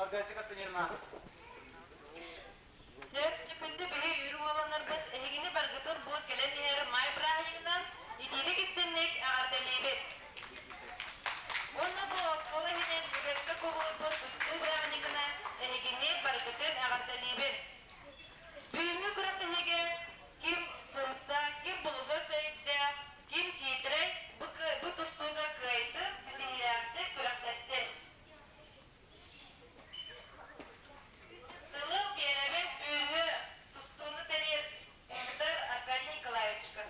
Маргарита Константиновна. Сөп, күндү биһи үүр уоланнарбыт эһигини баргытын бу кэлэн иһэр маай бырааһынньыгынан итиитик истинник эҕэрдэлиибит. Уонна бу оскуола иһинэн үгэскэ кубулуппут тустуу бырааһынньыгынан эһигини баргытын эҕэрдэлиибит. Бүгүҥҥү күрэхтэһиигэ ким сымса, ким булугас өйдөөх, ким киитирэй бу тустууга кыайдын, ситиһиилээхтик күрэхтэстин. Тылы биэрэбин бүгүҥҥү тустууну тэрийэр ыытар Аркадий Николаевичка.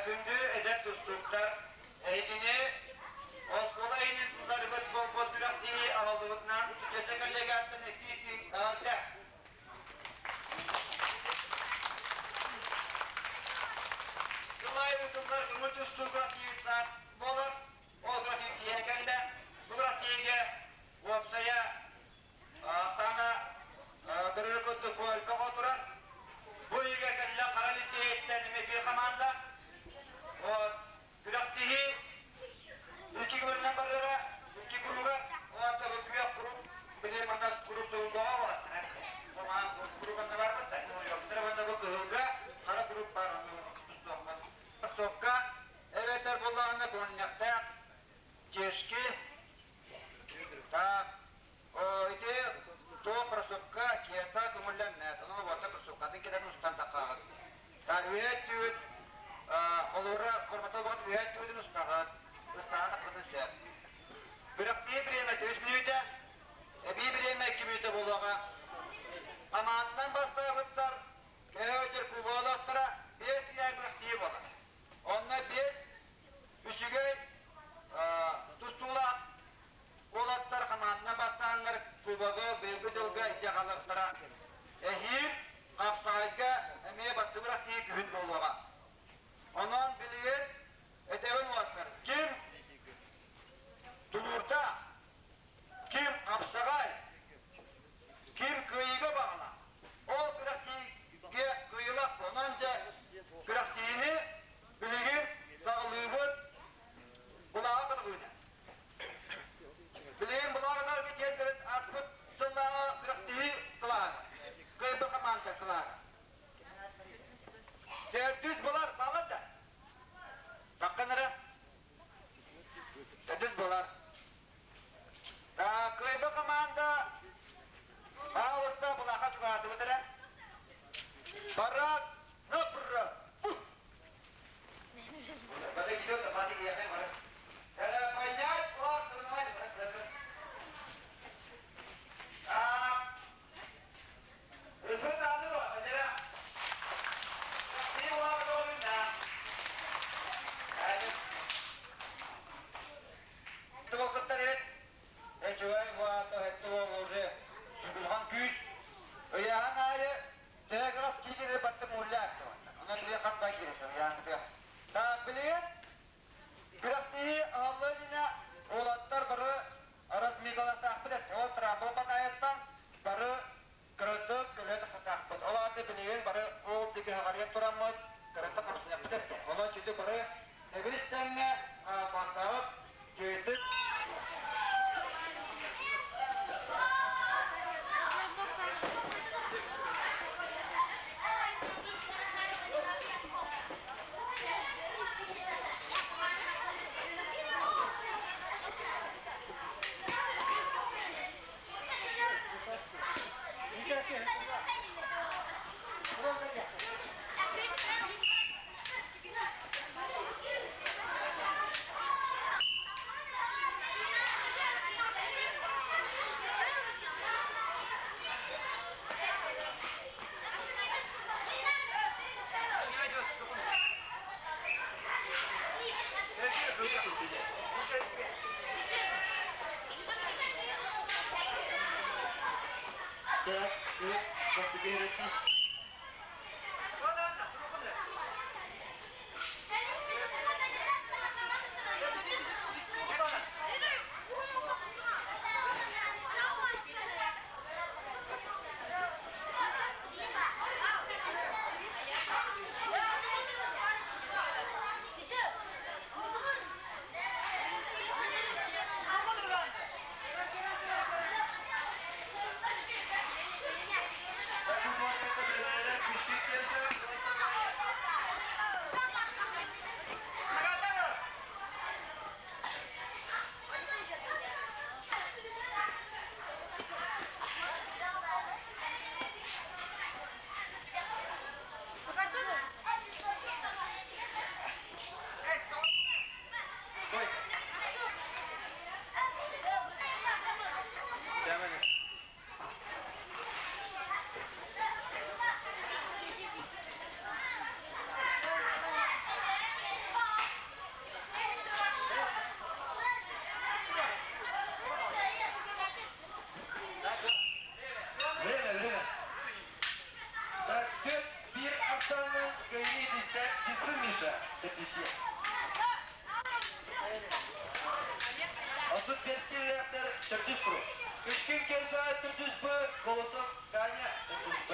Күндү эдэр тустууктар, эһигини оскуола иһинэн сылларбыт буолбут күрэхтиһии аһыллыбытынан чэчэ коллегаттан истии эҕэрдэ! Сыл аайы ыытыллар көҥүл тустуу күрэхтиһиитинэн буолар. Ол күрэхтиһии кэллэ. Бу күрэхтиһиигэ уопсайа Оксана көрөр курдук бу элбэх турар. Бу ыйга кэллэ Хара лицейиттэн эмиэ команда. Вот күрэхтиһии икки көрүнэн барыаҕа, икки круга. Вот бу күөх круг били манна круг туругуоҕа буолар. Бу маан круг онно барбыт. Уонна бу кыһылга хара круг бар онно тустуохпут. Стопка эбэтэр буоллаҕына көҥүллэхтээх чешки Так, ити туох кроссовка киэта көҥүллэммэт, онон уота кроссовкатын кэтэн устан таххаҕыт. Так, үһэ түүт, холобура, формата үһэ түүтүн устаҕыт, ыстаҕа таххытын сөп. Күрэхтии бириэмэтэ үс мүнүүтэ, эбии бириэмэ икки мүнүүтэ буолуоҕа. Хамааннан бастаабыттар көһө куболоохторо биэс сийээн күрэхтии буолар. Онно биэс үчүгэй тустуулаах уолаттар хамаанна бастааннар кубогы быйылгы дьылга илдьэ хаалыахтара. Эһиил хапсаҕайга эмиэ бастыгыр тиий күһүн буолуоҕа. Онон билигин этэбин уолаттар, ким тулуурдаах, ким хапсаҕай, ким кыайыыга баҕалаах, ол күрэхтиигэ кыайыылаах. Онон дьэ күрэхтиини билигин саҕалыыбыт былааҕы көтөҕүүнэн. Билигин былааҕытарга тиэрдэрин ааспыт сыллааҕы күрэхтэһии кылааһа. Кыайбы хамаанда кылааһа. Төрдүс булар балар да. Таххан эрэ. Төрдүс булар. Кыайбы хамаанда Павловта былааха чугаһаатыбыт эрэ. Парад направо! Ыйааһын аайы Тээгас киирэ баттым уллаах. Онон биле хат бай киирэ ыйааһын Так билигин күрэхтэһии аһыллыа иннинэ уолаттар бары размигалатаахпыт эт. Ол трампол батаайаттан бары кырытык көлө тахсатаахпыт. Ол аата билигин бары ол диэки хаҕарыйан тураммыт кырытык хамсаныахпыт эттэ. Онон чүтү бары тэбис тэҥҥэ баартаабыт дьүөтүк. 35 киилэлээхтэр төрдүс круг. Кышкин Кеса төрдүс Б, Колосов Ганя төрдүс Б.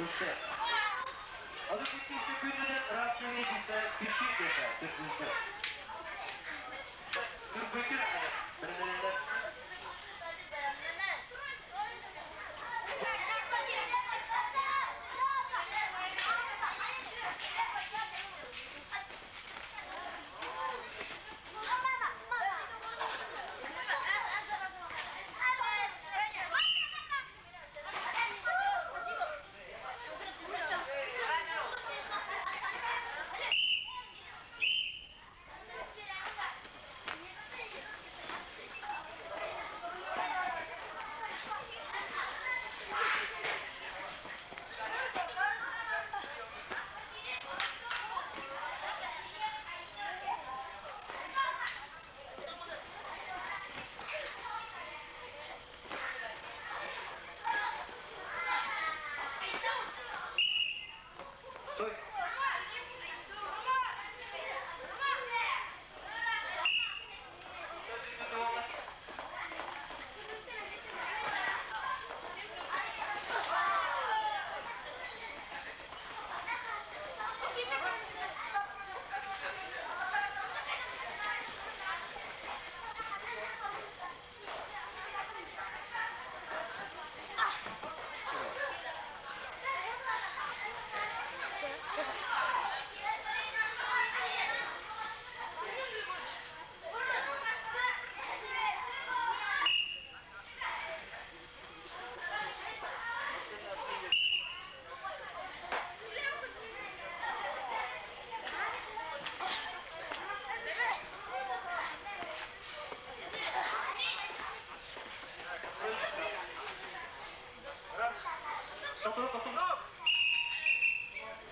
Үстэ. Adı bittiyse gününün rastgele kimse bir şey geçer. Türküzde. Türküzde. Birbirinde. Стой.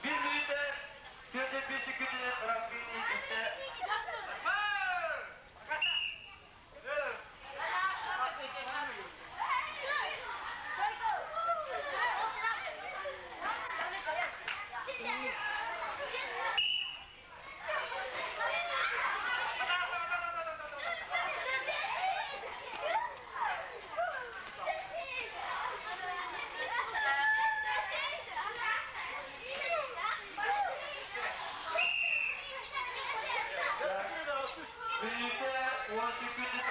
Bir minüte bir sekündü rastgele işte. Minüte 10 sekündü.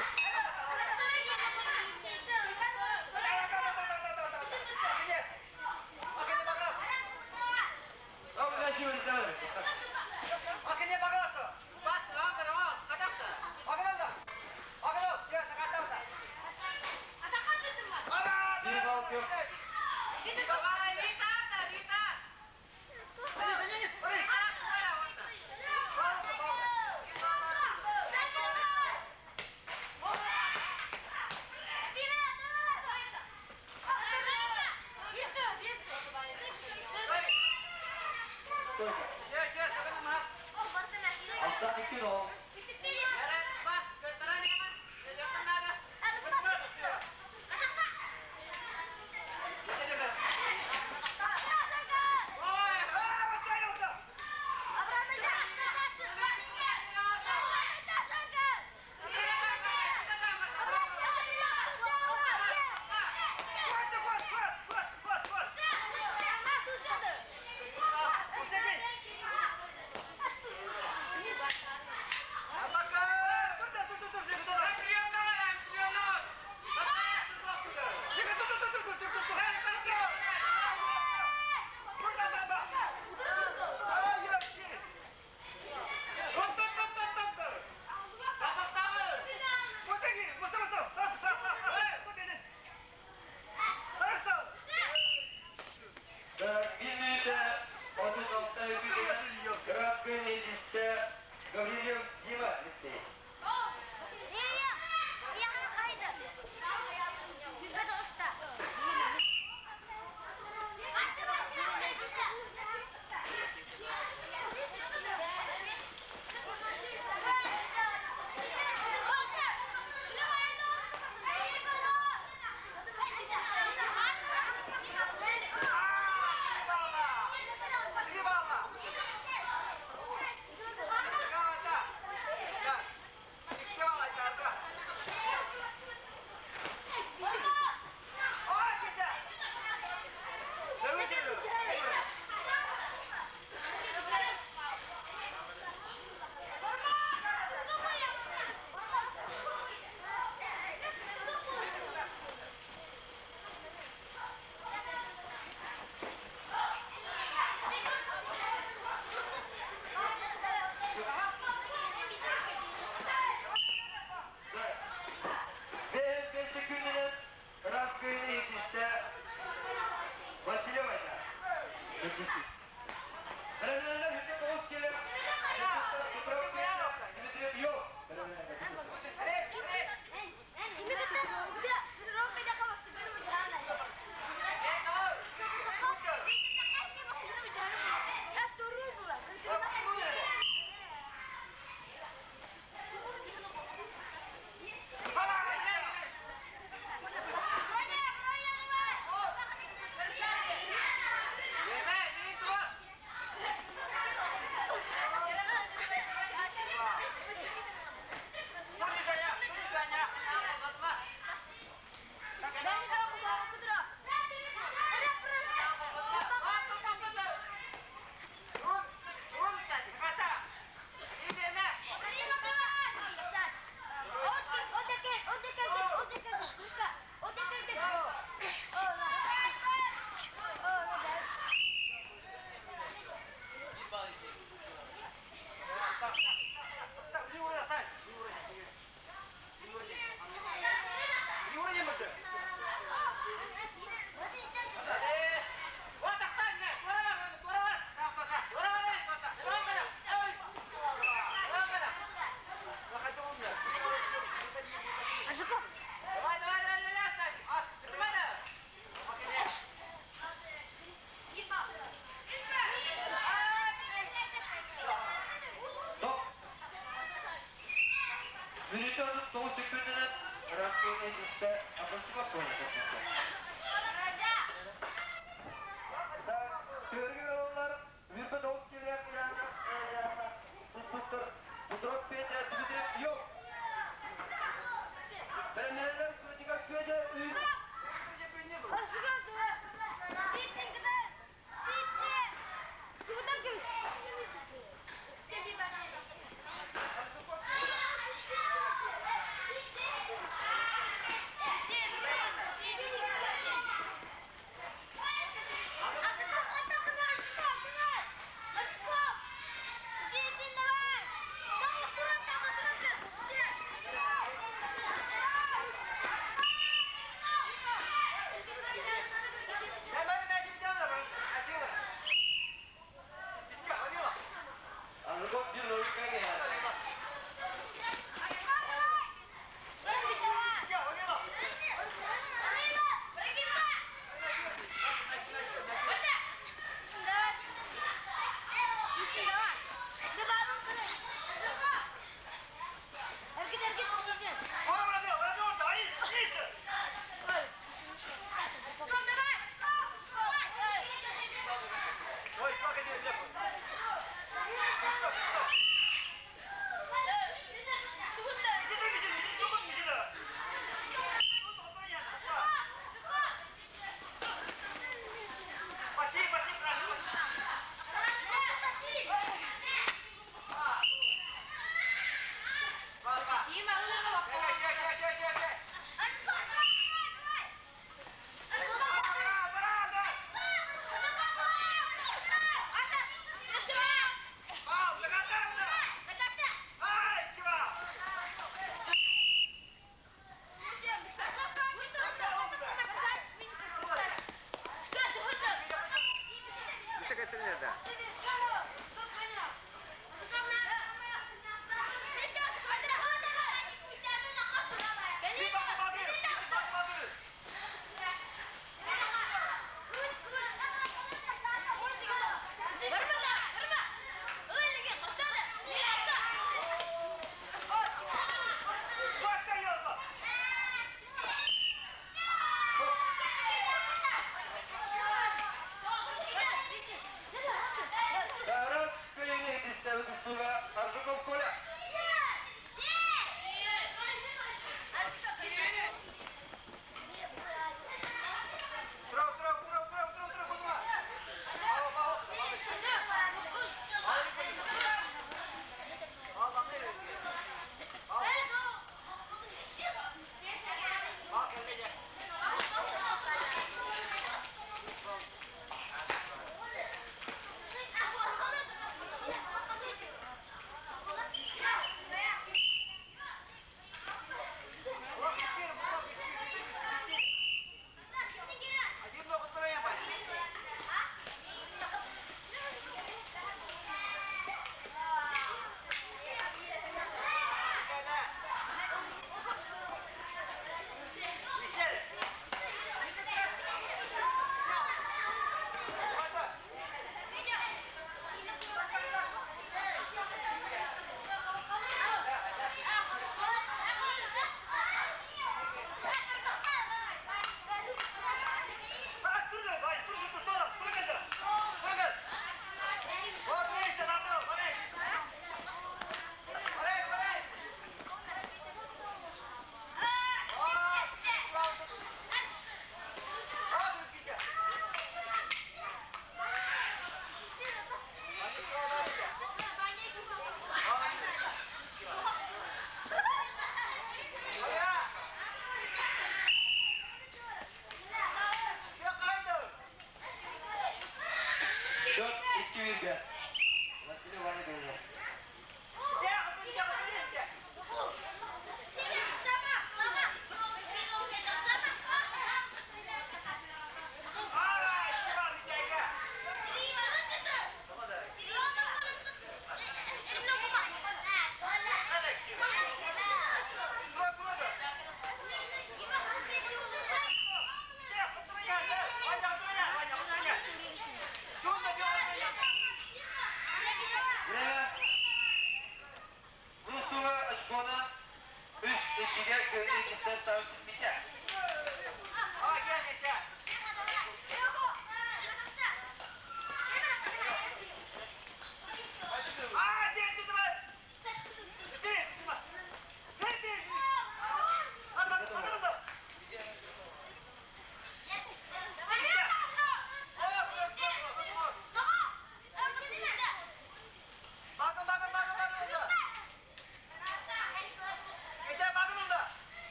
Bir bal yok. Стойка. Alttan 2 nol. Мүнүүтэ 39 секундунан Арассыыйа үстэ Абасова туолла. Төргү олар 29 килер Туппуттар Петров Петя Дмитриев Йов. Бәрмелер Крутиков Федя Үз.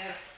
Кэлэн иһэр.